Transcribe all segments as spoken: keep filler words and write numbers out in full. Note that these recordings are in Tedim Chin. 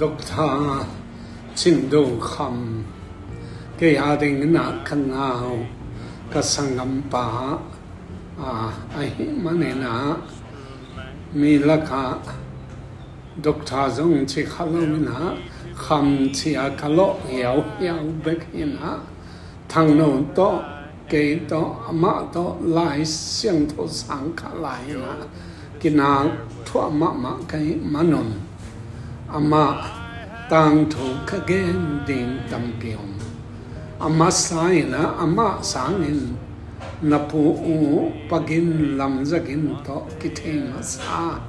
Doctor Cin Do Kham, kei a dingin ah ka nau, ka sanggampa, a, ahih manin ah mi lakah Doctor zong ci kha lo in ah, Kham ci-a ka lawh hiauhiau bek in ah, Thangno tawh, kei tawh, amah tawh Lai Siangtho sang kha lai in ah kinak thuah mahmah ka hih manun, amah tangthu ka gen ding tampi om. A masa in ah amah sangin na pu U Pa Gin Lam Za Gin tawh kithei masa,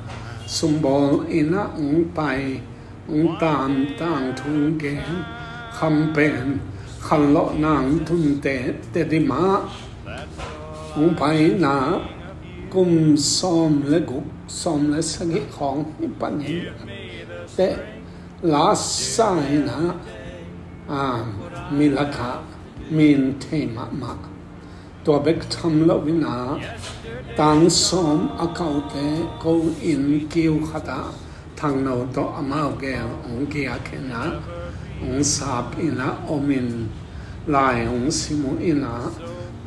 sumbawl in ah hong pai, hong taam, tangthu hong gen, Kham pen khanlawhna hong tunte Tedim ah hong pai in ah kum sawm le guk, sawm le sagih khawng hi panin teh lasa in ah, a, mi lakah min thei mahmah. Tua bek tham lo in ah, tan sawm a kaute ko-in kiu khat ah Thangno tawh amau gel hong giak in ah, hong sap in ah om in, lai hong sim uh in ah,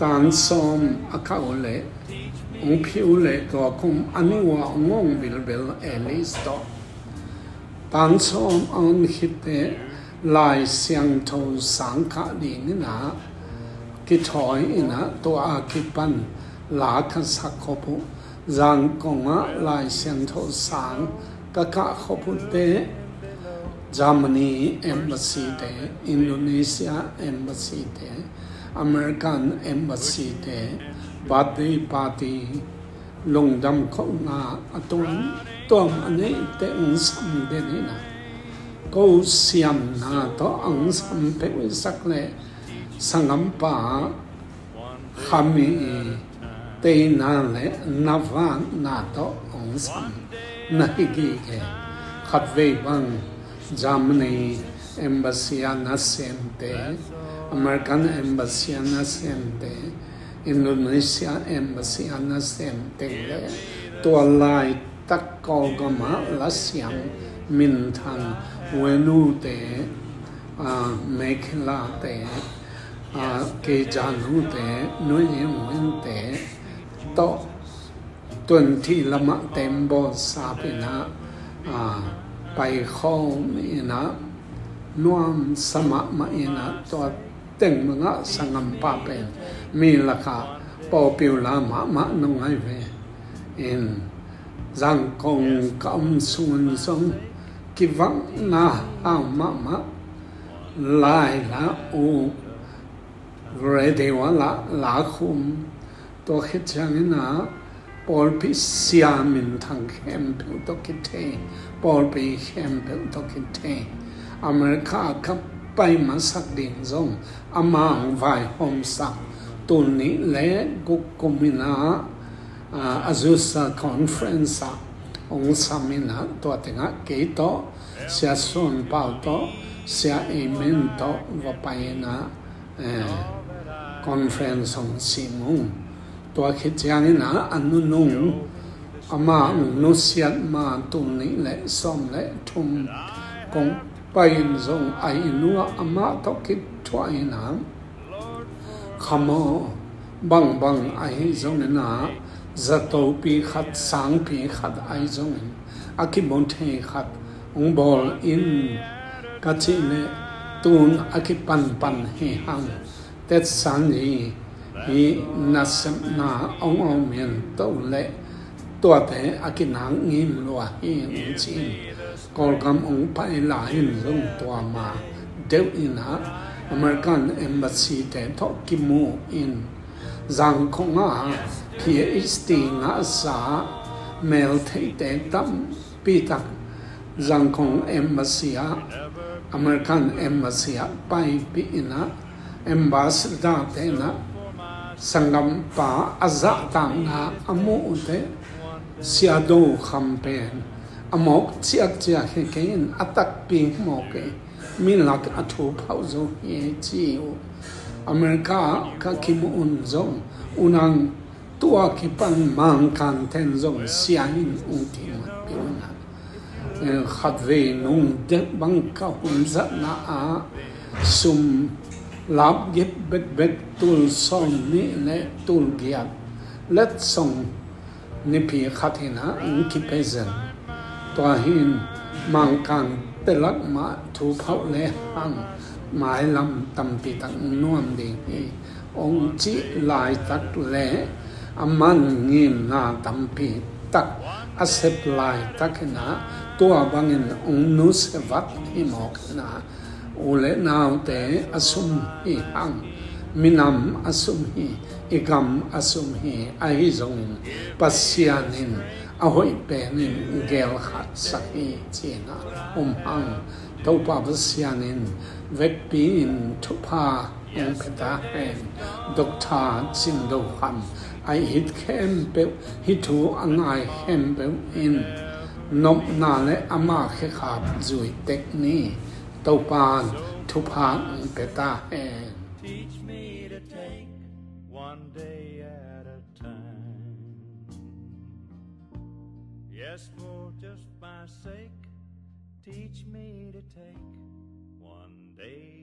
tan sawm a kau leh hong phiu leh tua kum a nih uh ah hong om bilbil, Alice tawh. Tan sawm a hong khit teh Lai Siangtho sang kah ding in ah kithawi in ah, tua a kipan la ka sak khop uh, Zangkong ah Lai Siangtho sang ka kah khop uh teh Germany embassy te, Indonesia embassy te, American embassy te birthday party, lungdam kohna a tuamtuam a neihte hong sam den in ah, ko siamna tawh hong sam peuhsak leh sanggampa Kham i teina le na vakna tawh hong sam na hi gige. Khatvei bang Germany embassy a nasemte, American embassy a nasemte, Indonesia embassy a nasemte le tua laitak Kawlgam ah lasiam minthang, Wenu te, a, Mekhela te, a, Kejanu te, Nuiyin Win te tawh twenty lamah tembaw sap in ah, a, paikhawm in ah nuamsa mahmah in ah, tua teng bangah sanggampa pen mi lakah popular mahmah nong ai ve. In Zangkong ka om sungun zong kivakna hau mahmah, lai la uh, radio ah la, la khum, tua khit ciangin ah pawlpi sia minthang khempeuh tawh kithei, pawlpi khempeuh tawh kithei. America ka pai masak ding zong amah hong vaihawmsak, tul nih le guk kum in ah, a, Azusa Conference ah hong sam in ah, tua tengah kei tawh Sia Suan Pau tawh, Sia Amen tawh va pai in ah, eh, conference hong sim ung. Tua khit ciangin ah a nunung, amah hong nusiat ma, tul nih le sawm le thum kong pai in zong a inn uh ah amah tawh kithuah in ah, Kham aw, bangbang ahi zongin ah, zatopi khat, sangpi khat ahi zongin a kimu thei khat hong bawl in ka cih leh, tun a kipanpan hi hang, Tet Sangye hi nasepna hong om in, to leh tuate a kinak ngim lua hi, hong ci in. Kawlgam hong pai lai in zong tua ma deuh in ah American embassy te tawh kimu in, Zangkong ah PhD ngahsa meltheihte tampi tak Zangkong embassy ah, American embassy ah paipih in ah, ambassador te in ah sanggampa a zahtakna a muh uh teh, Sia Do Kham pen a mawk ciakciak hi kei in, a takpi mawk hi, mi lak a thu phauh zo hi, ci uh. America ka kimu un zong, unang tua kipan Mangkan ten zong sia in ung ti mat pi un ah, Khatvei nung deuh bang ka hun zatna ah sum lap gip bekbek tul sawm nih le tul giat letsong nipi khat hi-in ah hong kipia zen. Tua hi-in Mangkangte lak mah thu phauh le hang mailam tampi tak nuam ding hi, hong cih laitak le a man ngimna tampi tak a sep laitak hi-in ah tua bangin hong nusia vat hi mawk hi-in ah, u le naute, a sum hi hang, minam a sum hi, i gam a sum hi, ahi zongin Pasian in a hoih penin gelkhatsak hi ci-in ah um hang. Topa Pasian in vekpi-in thupha hong pia ta hen. Doctor Cin Do Kham a it khempeuh, hih thu a ngai khempeuh in nopna le ama khekhap zui tek ni. Topa'n thupha hong pia ta hen. Teach me to take one day at a time. Yes, for just my sake, teach me to take one day